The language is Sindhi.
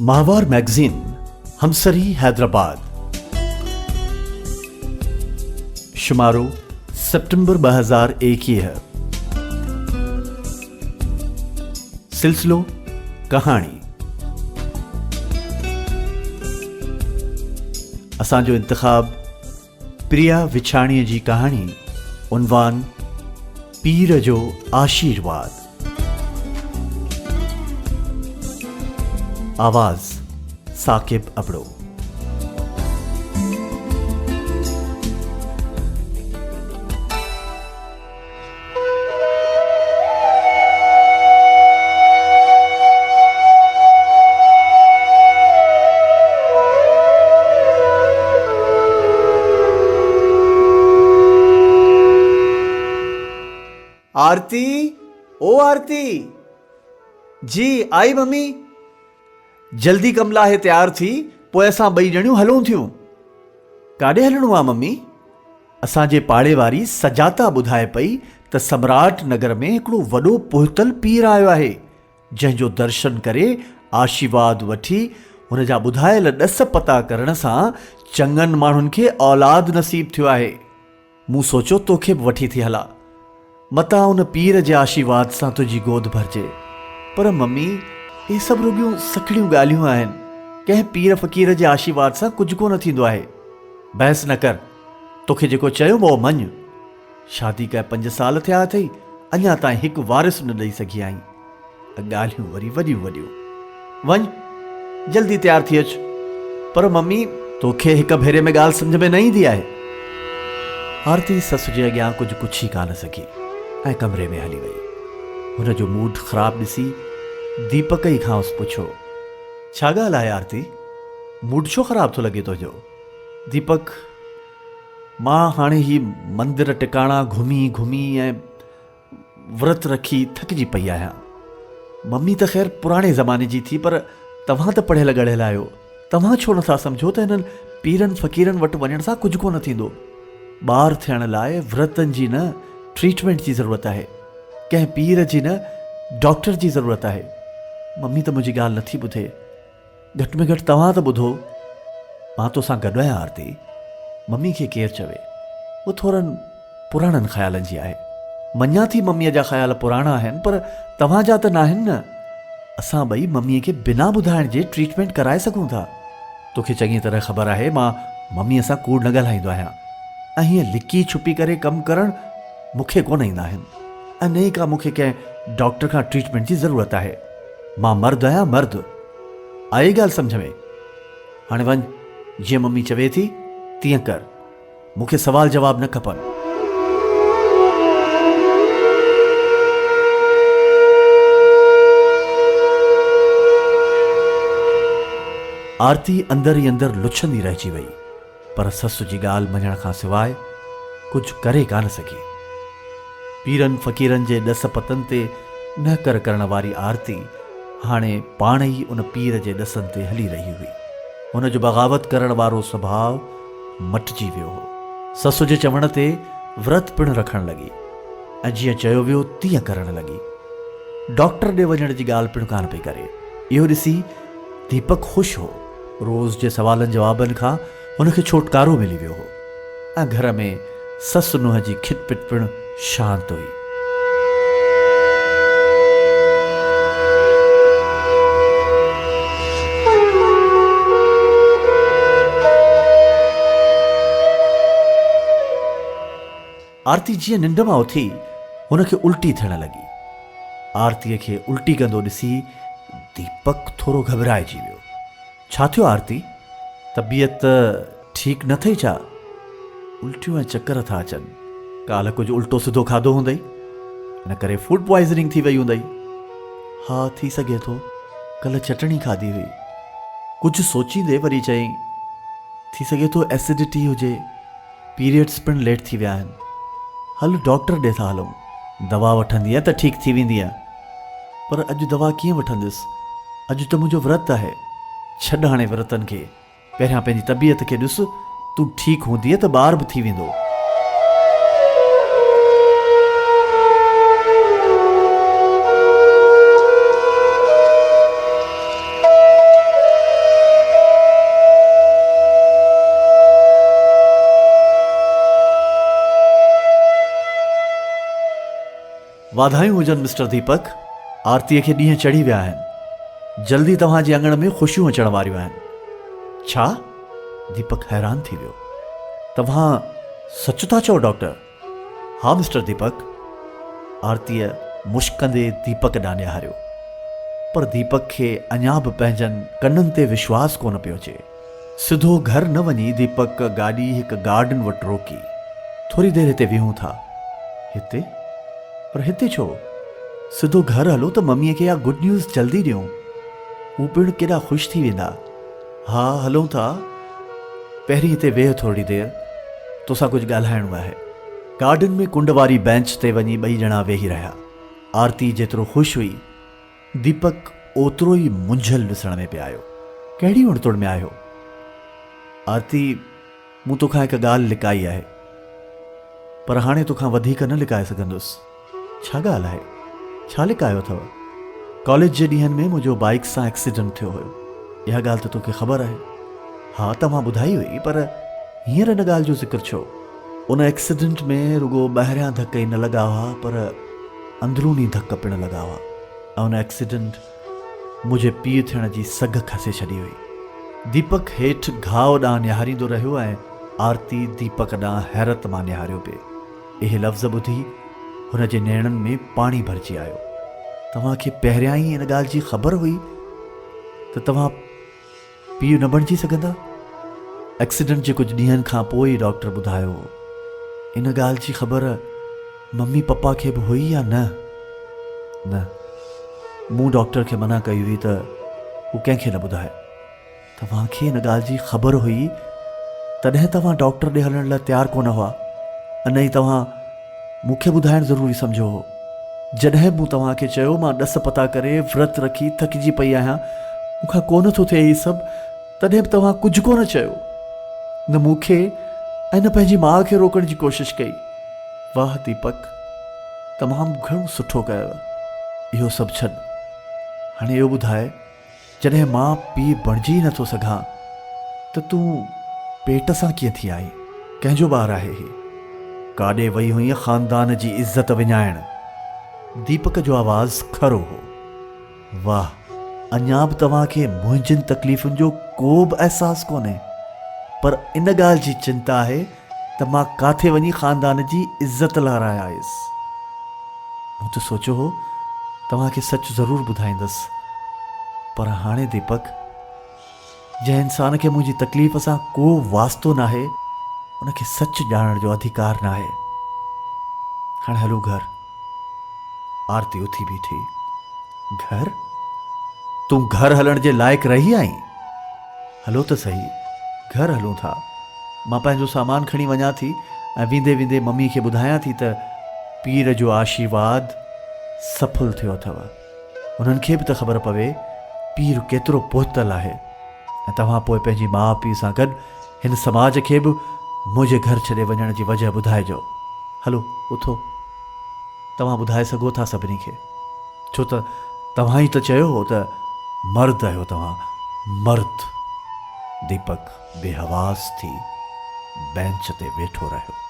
ماهوار مئگزين همسري حيدرآباد شمارو سيپٽمبر 2021 سلسلو ڪهاڻي اسان جو انتخاب پريا وڇاڻيء جي ڪهاڻي عنوان پير جو آشيرواد. آواز ثاقب ابڙو. آرتي او آرتي جي آئي ممي جلدي ڪم لاهي تيار ٿي پوء اسان ٻئي ڄڻيون هلون ٿيون. ڪاڏي هلڻو آ ممي؟ اسان جي پاڙي واري سجاتا ٻڌائي پئي ته سمراٽ نگر ۾ هڪڙو وڏو پهتل پير آيو آهي، جنهن جو درشن ڪري آشيواد وٺي هن جا ٻڌايل ڏس پتا ڪرڻ سان چڱن ماڻهن کي اولاد نصيب ٿيو آهي. مون سوچيو توکي به وٺي ٿي هلان. متان ان پير جي آشيواد سان تنهنجي گود ڀرجي. پر ممي، اهي سڀ رڳيون سکڻيون ڳالهيون آهن. ڪنهن پير فقير جي آشيواد سان ڪجهه ڪونه ٿيندو آهي. بحث نه ڪر. توکي جيڪو چيم اهو مڃ. شادي ڪئي پنج سال ٿيا اٿئي، اڃا تائين هڪ وارث نه ڏئي سگهي آهين. ڳالهيون وري وڏيون وڏيون. وڃ، جلدي تيار ٿي اچ. پر ممي! توکي هڪ ڀيري ۾ ڳالهه سمجهه ۾ نه ايندي آهي. آرتي سس جي اڳيان ڪجهه ڪڇي ڪانه سگهي ۽ ڪمري ۾ هلي وئي. هن جو موڊ خراب ڏسي ديپڪ ئي کانئس پڇيو، ڇا ڳالهه آهي آرتي؟ موڊ ڇو خراب ٿو لڳي تنهنجو؟ ديپڪ، مان هاڻي هي مندر ٽڪاڻا گهمي گهمي ۽. ورت رکي ٿڪجي پئي آهيان. ممي ته خير پراڻي زماني جي ٿي پر توهان ته پڙهيل ڳڙهيل آهيو. توهان ڇو نٿا سمجهو ته هنن پيرن فقيرن وٽ وڃڻ سان ڪجهه ڪونه ٿيندو. ٻار ٿيڻ لاء ورتن جي نه ٽريٽمينٽ جي ضرورت آهي. ڪنهن پير جي نه ڊاڪٽر جي ضرورت آهي. ممي ته منهنجي ڳالهه نٿي ٻڌي. گهٽ ۾ گهٽ توهان ته ٻڌو. مان توسان گڏ آهيان آرتي. ممي کي ڪير چوي. هوء ٿورن پراڻن خيالن جي آهي. مڃان ٿي مميء جا خيال پراڻا آهن پر توهان جا ته ناهن نه. اسان ٻئي مميء کي بنا ٻڌائڻ جي ٽريٽمينٽ ڪرائي سگهون ٿا. توکي چڱيء طرح خبر آهي مان مميء سان ڪوڙ نه ڳالهائيندو آهيان ۽ هيئن لڪي ڇپي ڪري ڪم ڪرڻ مون کي ڪونه ايندا آهن ۽ نه ئي ڪا مون کي ڪنهن ڊاڪٽر کان ٽريٽمينٽ جي ضرورت آهي. مان مرد آهيان مرد. آئي ڳالهه سمجهه ۾؟ هاڻي وڃ، جيئن ممي چوي ٿي تيئن ڪر. مون کي سوال جواب نه کپن. آرتي اندر ئي اندر لڇندي رهجي وئي، پر سس جي ڳالهه مڃڻ کان سواء ڪجهه ڪري ڪانه سگهي. پيرن فقيرن جي ڏس پتن تي نهڪر ڪرڻ واري آرتي هاڻي پاڻ ئي ان پير جي ڏسن تي هلي رهي هئي. هن جو بغاوت ڪرڻ وارو سڀاء مٽجي ويو هو. سس جي چوڻ تي ورت پڻ رکڻ لڳي ۽ جيئن چيو ويو تيئن ڪرڻ لڳي. ڊاڪٽر ڏي وڃڻ جي ڳالهه پڻ ڪانه پئي ڪري. اهو ڏسي ديپڪ خوش هو. روز جي سوالن جوابن کان هن کي ڇوٽڪارو ملي ويو هو ۽ گهر ۾ سس نونهن جي کٽ پٽ پڻ شانت هئي. آرتي جيئن ننڊ مان اٿي، هن کي الٽي ٿيڻ لڳي. آرتيء کي الٽي ڪندو ڏسي ديپڪ ٿورو گهٻرائجي ويو. ڇا ٿيو آرتي؟ طبيعت ٺيڪ نه اٿئي ڇا؟ الٽيون ۽ چڪر ٿا اچن. ڪالهه ڪجهه الٽو سڌو کاڌو هوندئي، ان ڪري فوڊ پوائزننگ ٿي وئي هوندئي. ها ٿي سگهي ٿو، ڪلهه چٽڻي کاڌي هئي. ڪجهه سوچيندي وري چيائين، ٿي سگهي ٿو ايسڊٽي هجي. پيريڊس پڻ ليٽ ٿي ويا آهن. هل ڊاڪٽر ڏي ٿا هلون. دوا وٺندينء ته ٺيڪ ٿي ويندينء. پر اڄ دوا ڪيئن وٺنديس؟ اڄ ته منهنجو ورت آهي. ڇڏ هاڻي ورتن کي. پهريان پنهنجي طبيعت کي ڏس. تون ٺيڪ هوندينء ته ٻار به ٿي ويندو. واڌايون هجن مسٽر ديپڪ، آرتيء کي ڏينهن چڙهي ويا آهن. جلدي توهان جي اڱڻ ۾ خوشيون اچڻ واريون آهن. ڇا؟ ديپڪ حيران ٿي ويو. توهان سچ ٿا چئو ڊاڪٽر؟ ها مسٽر ديپڪ. آرتيء مشڪندي ديپڪ ڏانهن نهاريو. پر ديپڪ کي اڃا به پنهنجن ڪنن تي وشواس ڪونه پيو اچي. سڌو گهر نه وڃي ديپڪ گاڏي هڪ گارڊن وٽ روڪي. ٿوري دير هتي ويهون ٿا. هتي؟ پر هتي ڇو؟ سڌو گهر هلو ته مميء کي اها گڊ نيوز جلدي ڏيون. هو پڻ ڪيڏا خوش ٿي ويندا. ها هلون ٿا. پهرين هتي ويهه ٿورڙي دير. توسان ڪجهه ڳالهائڻو آهي. گارڊن ۾ ڪنڊ واري بينچ تي وڃي ٻئي ڄڻا ويهي رهيا. آرتي جيترو خوش هئي، ديپڪ اوترو ئي منجهيل ڏسڻ ۾ پئي آيو. ڪهڙي اڻتڻ ۾ آهيو؟ آرتي، مون توکان هڪ ڳالهه لڪائي آهي. پر هاڻي توکان وڌيڪ نه لڪائي سگهندس. ڇا ڳالهه آهي؟ ڇا لڪايو اٿو؟ ڪاليج جي ڏينهن ۾ منهنجو بائيڪ سان ايڪسيڊنٽ ٿيو هيو. اها ڳالهه ته توکي خبر آهي. ها، توهان ٻڌائي هئي، پر هينئر ان ڳالهه جو ذڪر ڇو؟ ان ايڪسيڊنٽ ۾ رڳو ٻاهريان ڌڪ ئي نه لڳا هئا، پر اندروني ڌڪ پڻ لڳا هئا ۽ ان ايڪسيڊنٽ منهنجي پيء ٿيڻ جي سگهه کسي ڇڏي هئي. ديپڪ هيٺ گهاء ڏانهن نهاريندو رهيو ۽ آرتي ديپڪ ڏانهن حيرت مان نهاريو پئي. اهي لفظ ٻڌي هن جي نيڻن ۾ پاڻي ڀرجي آيو. توهان کي پهريان ئي ان ڳالهه جي خبر هئي ته توهان پيء نه بڻجي سگهندا؟ ايڪسيڊنٽ جي ڪجهه ڏينهن کان پوء ئي ڊاڪٽر ٻڌايو هو. ان ڳالهه جي خبر ممي پپا کي به هئي يا نه؟ نه. مون ڊاڪٽر کي منع ڪئي هئي ته هو ڪنهن کي نه ٻڌائي. توهان کي ان ڳالهه جي خبر هئي تڏهن توهان ڊاڪٽر ڏي هلڻ لاء تيار ڪونه هئا ۽ نه ئي توهان مون کي ٻڌائڻ ضروري سمجهيو هو. جڏهن به مون توهان کي چيو مان ڏس پتا ڪري ورت رکي ٿڪجي پئي آهيان، مون کان ڪونه ٿو ٿئي هي سڀ، تڏهن به توهان ڪجهه ڪونه چيو. نه مون کي ۽ نه پنهنجي ماء کي روڪڻ جي ڪوشش ڪئي. واهه ديپڪ! تمام گهڻو سٺو ڪيو. اهو سڀ ڇڏ. هاڻي اهو ٻڌاء جڏهن مان پيء بڻجي ئي نٿو سگهان ته تون پيٽ سان ڪيئن ٿي آئين؟ ڪنهن جو ٻار آهي هي؟ ڪاڏي وئي هئينء خاندان جي عزت وڃائڻ؟ ديپڪ جو آواز کهرو هو. واهه! اڃا به توهان کي منهنجين تڪليفن جو ڪو به احساس ڪونهي. پر ان ڳالهه جي چنتا آهي ته مان ڪاٿي وڃي خاندان جي عزت لهرائي آيس. مون ته سوچيو هو توهان کي سچ ضرور ٻڌائيندس پر هاڻي ديپڪ جنهن انسان کي منهنجي تڪليف سان ڪو واسطو ناهي ان کي سچ ڄاڻڻ جو اڌيڪار ناهي. هاڻي هلون گهر. آرتي اٿي بيٺي. گهر؟ تون گهر هلڻ جي لائق رهي آهين؟ هلو ته سهي، گهر هلون ٿا. مان پنهنجو سامان کڻي وڃان ٿي ۽ ويندي ويندي ممي کي ٻڌايان ٿي ته پير جو آشيرواد سڦل ٿيو اٿئو. انهن کي به ته خبر پوي پير ڪيترو پهتل آهي ۽ توهان پوء پنهنجي ماء پيء سان گڏ هن سماج کي به منهنجي گهر ڇڏي وڃڻ جي وجهه ٻڌائجو. هلو، اٿو. توهان ٻڌائي سگهو ٿا سڀني کي. ڇو ته توهان ئي ته چيو هو ته مرد آهيو توهان، مرد. ديپڪ بي حواس ٿي بينچ تي ويٺو رهيو.